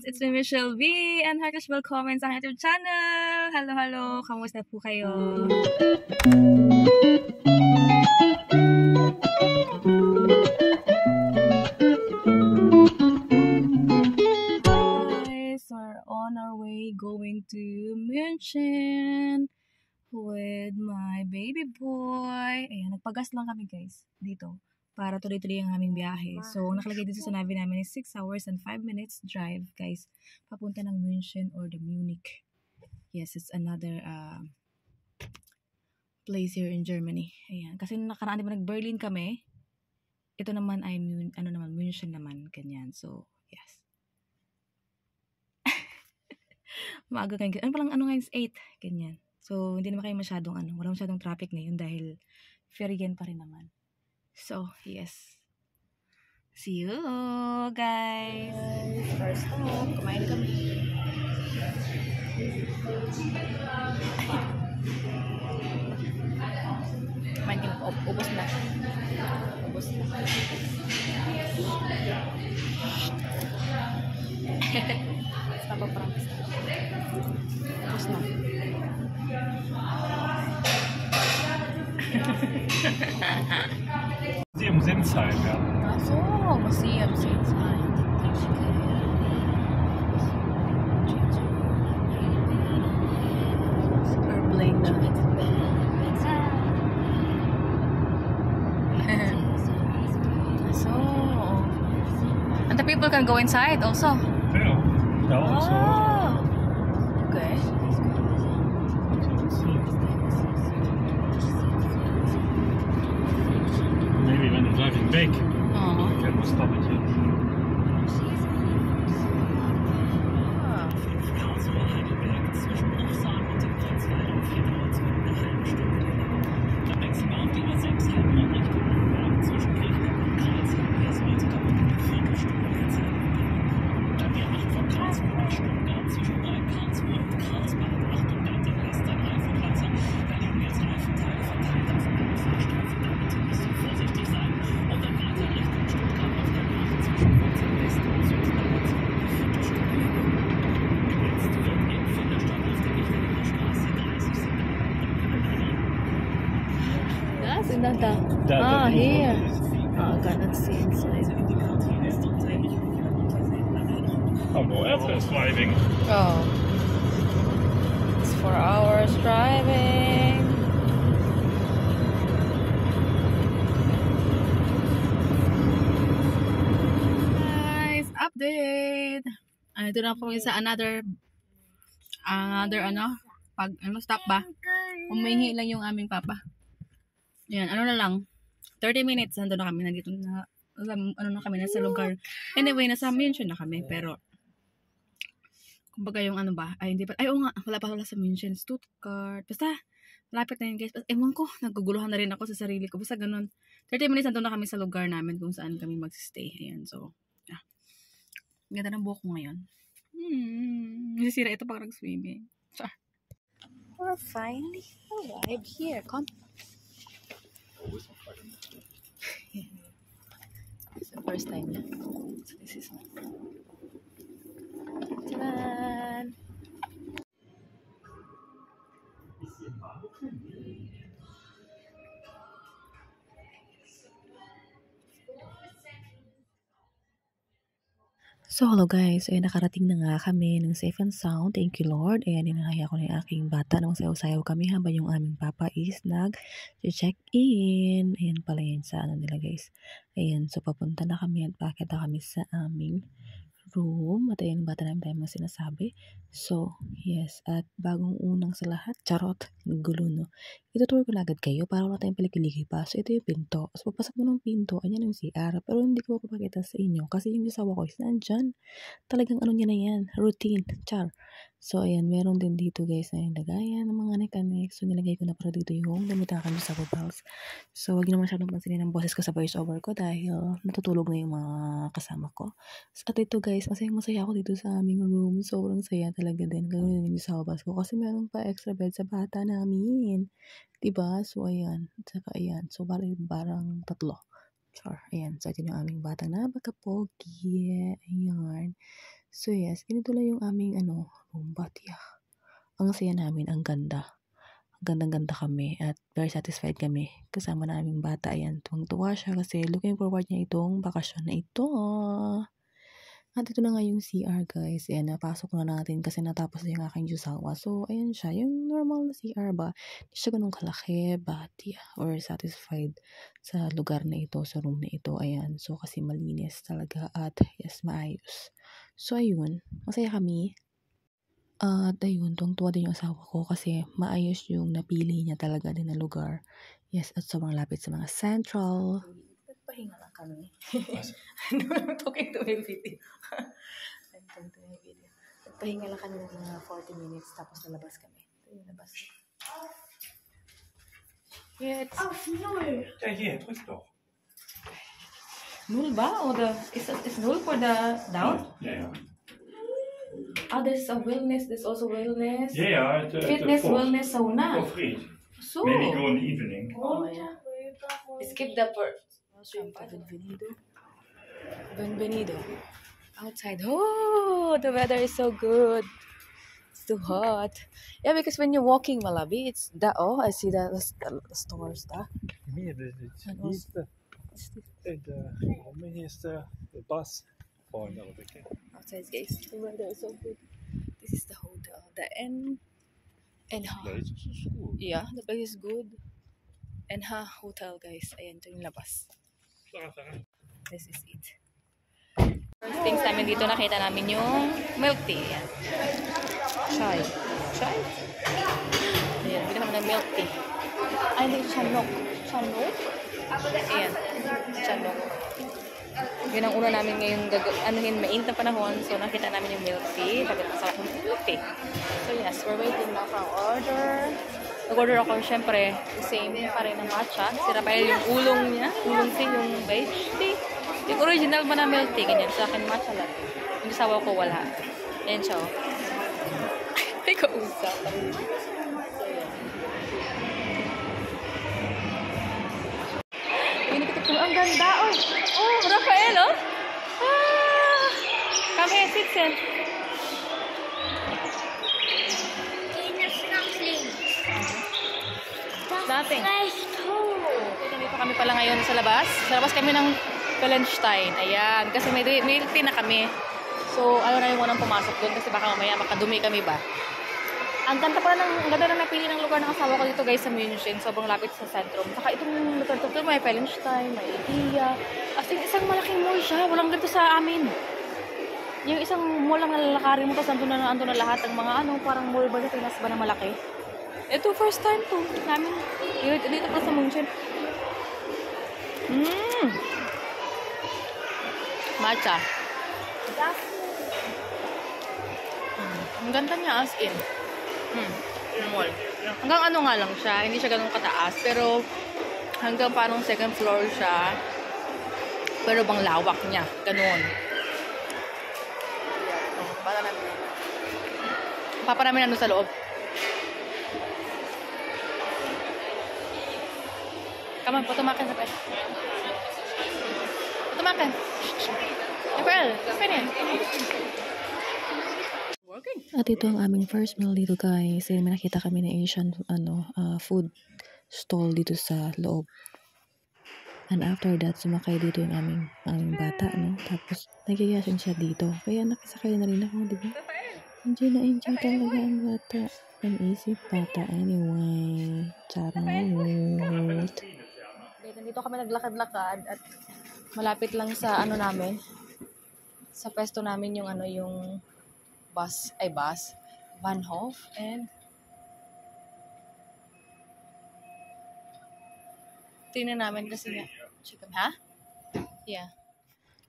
It's me, Michelle V, and heartless welcome sa aking YouTube channel. Hello, kamusta po kayo? Guys, we're on our way going to München with my baby boy. Ayan, nagpagas lang kami guys dito para tuloy-tuloy ang aming biyahe. So, nakalagay dito sa navi namin is 6 hours and 5 minutes drive, guys. Papunta ng München or the Munich. Yes, it's another place here in Germany. Ayan. Kasi nakaraan, diba, nag-Berlin kami. Ito naman ay München naman. Ganyan. So, yes. Maaga kayo. Ano ngayon is 8. Ganyan. So, hindi naman kayo masyadong wala masyadong traffic ngayon dahil Ferien pa rin naman. So, yes. See you, guys. First stop, kumain kami. Kumain kami. Ubos na. Ubos na. Stop pa parang. Ubos na. Museum Sinsheim, ja. Ach so, Museum Sinsheim. Super bling na. So, and the people can go inside also. Ja, ja, also. Okay. Maybe when you're driving back, you can stop it here. Here. Oh, God, let's see inside. Oh, Boerta is driving. Oh. It's 4 hours driving. Guys, update. Ito na po sa another stop ba? Umihingi lang yung aming papa. Yan, na lang. 30 minutes, nandun na kami. Nandito na, kami, nasa lugar. Anyway, nasa München na kami, pero, kumbaga yung hindi pa, wala sa München, Stuttgart. Basta, malapit na yun, guys. Ewan ko, naguguluhan na rin ako sa sarili ko. Basta ganun. 30 minutes, nandun na kami sa lugar namin kung saan kami mag-stay. Ayan, so, ganda ng buhok ko ngayon. Nasisira ito parang swimming. We're finally arrived here. Come. It's the first time na. So this is one. Tadaan! So, hello guys. Ayan, nakarating na nga kami ng safe and sound. Thank you, Lord. Ayan, inahaya ko na yung aking bata. Nang sayaw-sayaw kami habang yung aming papa is nag-check in. Ayan pala yan sa nila guys. Ayan, so papunta na kami at bakit na kami sa aming room. At ayan, bata namin tayo mga sinasabi. So, yes. At bagong unang sa lahat, charot, gulo, no? Itutour ko na agad kayo para wala tayong paligid-ligid pa. So, ito yung pinto. So, pagpasok mo ng pinto, ayan yung CR. Pero hindi ko papakita sa inyo kasi yung asawa ko is nandyan. Talagang niya na yan. Routine. Char. So, ayan. Meron din dito guys na yung lagayan ng mga neck-neck. So, nilagay ko na para dito yung lumitakan yung sa bells. So, wag nyo naman masyadong pansinin ang boses ko sa voice over ko dahil natutulog na yung mga kasama ko. So, at ito guys, masaya ako dito sa aming room. Sobrang saya talaga din. Ganoon yung sa bus ko kasi meron pa extra bed sa bata namin. Diba? So, ayan. Saka, ayan. So, parang 3. Char. Ayan. So, ito yung aming batang napaka-pogi. Ayan. So yes, ganito lang yung aming room. But yeah, ang saya namin, ang ganda. Gandang-ganda kami at very satisfied kami kasama na aming bata. Ayan, tuwang-tuwa siya kasi looking forward niya itong bakasyon na ito. At ito na nga yung CR guys. Ayan, napasok na natin kasi natapos na yung aking jusawa. So, ayan siya. Yung normal na CR ba? Hindi siya ganun kalaki. But yeah, we're satisfied sa lugar na ito, sa room na ito. Ayan, so kasi malinis talaga at yes, maayos. So, ayun. Masaya kami. At ayun, tuwang-tuwa din yung asawa ko kasi maayos yung napili niya talaga din na lugar. Yes, at sobrang lapit sa mga central. Nagpahinga lang kami. I'm talking to my video. I'm talking to my video. Nagpahinga lang kami ng mga 40 minutes tapos nalabas kami. Ito yung labas. Yeah, it's... Ja, hier, drück doch. Null ba? Or is null for the down? Ja, ja. There's a wellness. There's also wellness. Ja, ja. Fitness, wellness, sauna. For free. So. Maybe go in the evening. Oh, yeah. Skip the part. Benvenido. Benvenido. Outside. Oh, the weather is so good. It's too hot. Yeah, because when you're walking, Malabi, it's that. Oh, I see the stores. Hier is the bus. Outside, guys. The weather is so good. This is the hotel. The Enha. Yeah, the place is good. Enha Hotel, guys. Ayan, ito yung labas. This is it. First things namin dito, nakita namin yung milk tea. Ayan. Chai. Chai? Ayan, bili kami ng milk tea. Ay, hindi, chanok. Chanok? Ayan, chanok. Yun ang una namin ngayong mainit na panahon. So, nakita namin yung milk tea. Sabi ko, sarap ng milk tea. So, yes, we're waiting now for our order. Nag-order ako, syempre, same pa rin ng matcha. Sira pa yung ulong niya. Ulong tea, yung beige tea. Yung original ba na milk tea, ganyan. Sa akin, matcha lang. Yung sawa ko, wala. Yan siya, oh. May kausap. Ang ganda, oh. Oh, Rafael, oh. Ah. Come here, sit, Sen. Nothing. Dito kami pala ngayon sa labas. Sa labas kami ng Felenstein. Ayan, kasi may tea na kami. So, ayaw na yung unang pumasok doon kasi baka mamaya makadumi kami ba. Ang ganda na napili ng lugar ng asawa ko dito guys sa München. Sobrang lapit sa sentrum. Saka itong lugar to, may Felenstein, may IKEA. As in, isang malaking mall siya. Walang ganito sa amin. Yung isang mall lang nalalakarin mo, tapos andun na lahat ng mga parang mall ba na Pinas ba na malaki. Ito, first time to namin. Dito pa sa München. Matcha. Ang ganda niya as in. Mall. Hanggang nga lang siya. Hindi siya ganun kataas. Pero hanggang parang second floor siya. Pero bang lawak niya. Ganun. Papa namin sa loob. Come on, putumakan sa pet. Putumakan. April, finish. At ito ang aming first meal dito guys. May nakita kami na Asian food stall dito sa loob. And after that, sumakay dito yung aming bata, no? Tapos, nagiyasin siya dito. Kaya nakisakay na rin ako, di ba? Enjoy na enjoy talaga ang bata. Ang isip bata. Anyway, charot. Nandito kami naglakad-lakad at malapit lang sa namin. Sa pwesto namin yung yung bus, Bahnhof, and tingnan namin kasi nga, Yeah.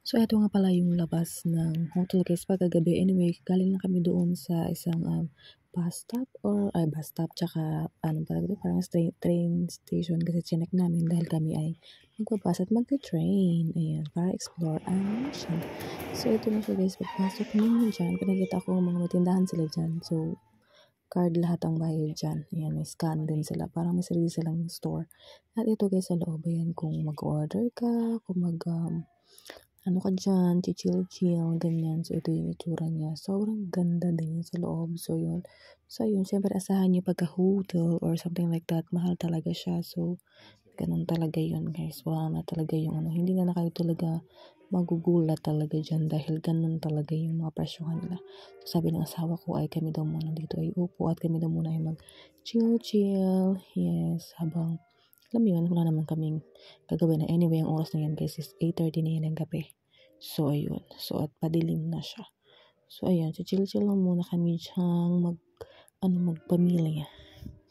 So, ito nga pala yung labas ng hotel guys pagkagabi. Anyway, galing lang kami doon sa isang bus stop, tsaka parang train station kasi chinek namin dahil kami ay magbabas at magka-train. Ayan, para explore ang nation. So, ito na siya guys. Pagpasok ninyo dyan, pinakita ko mga matindahan sila dyan. So, card lahat ang bayad dyan. Ayan, may scan din sila. Parang may sarili silang store. At ito guys sa loob, ayan, kung mag-order ka, kung ano ka dyan, chill, ganyan. So, ito yung itsura niya. Sobrang ganda din yan sa loob. So, yun. So, yun. Siyempre, asahan niyo pagka-hotel or something like that. Mahal talaga siya. So, ganun talaga yun, guys. Wala na talaga yung ano. Hindi na kayo talaga magugulat talaga dyan dahil ganun talaga yung mga presyohan nila. So, sabi ng asawa ko ay kami daw muna dito ay upo at kami daw muna ay mag-chill. Yes, habang alam mo yun, wala naman kaming gagawin na anyway, ang oras na yan guys is 8:30 na yan ng gabi. So, ayun. So, at padilim na siya. So, ayun. So, chill lang muna kami diyang magpamilya.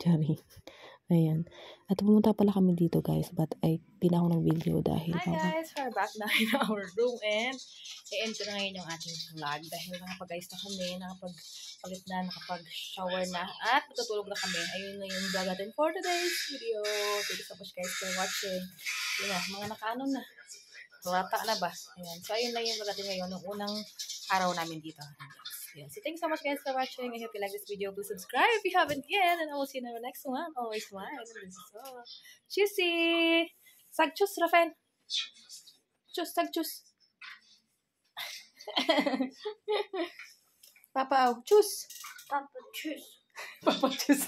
Charing. Ayan. At pumunta pala kami dito guys, but ay di na ako nag-video dahil Hi guys, we're back na in our room and i-end ko na ngayon yung ating vlog dahil nakapag-ayos na kami, nakapag-palit na, nakapag-shower na at matutulog na kami. Ayun na yung vlog natin for today's video. Thank you so much guys for watching. Yun na, mga nakaano na. Lata na ba? Ayan. So ayun lang yung vlog natin ngayon, nung unang araw namin dito. Yeah. So thanks so much guys for watching. I hope you like this video. Please subscribe if you haven't yet. And I will see you in the next one. Always smile. This is all. Cheesy! Sagchus, Rafael. Chus, sagchus. Papa, chus. Papa, tschüss. Papa, chus.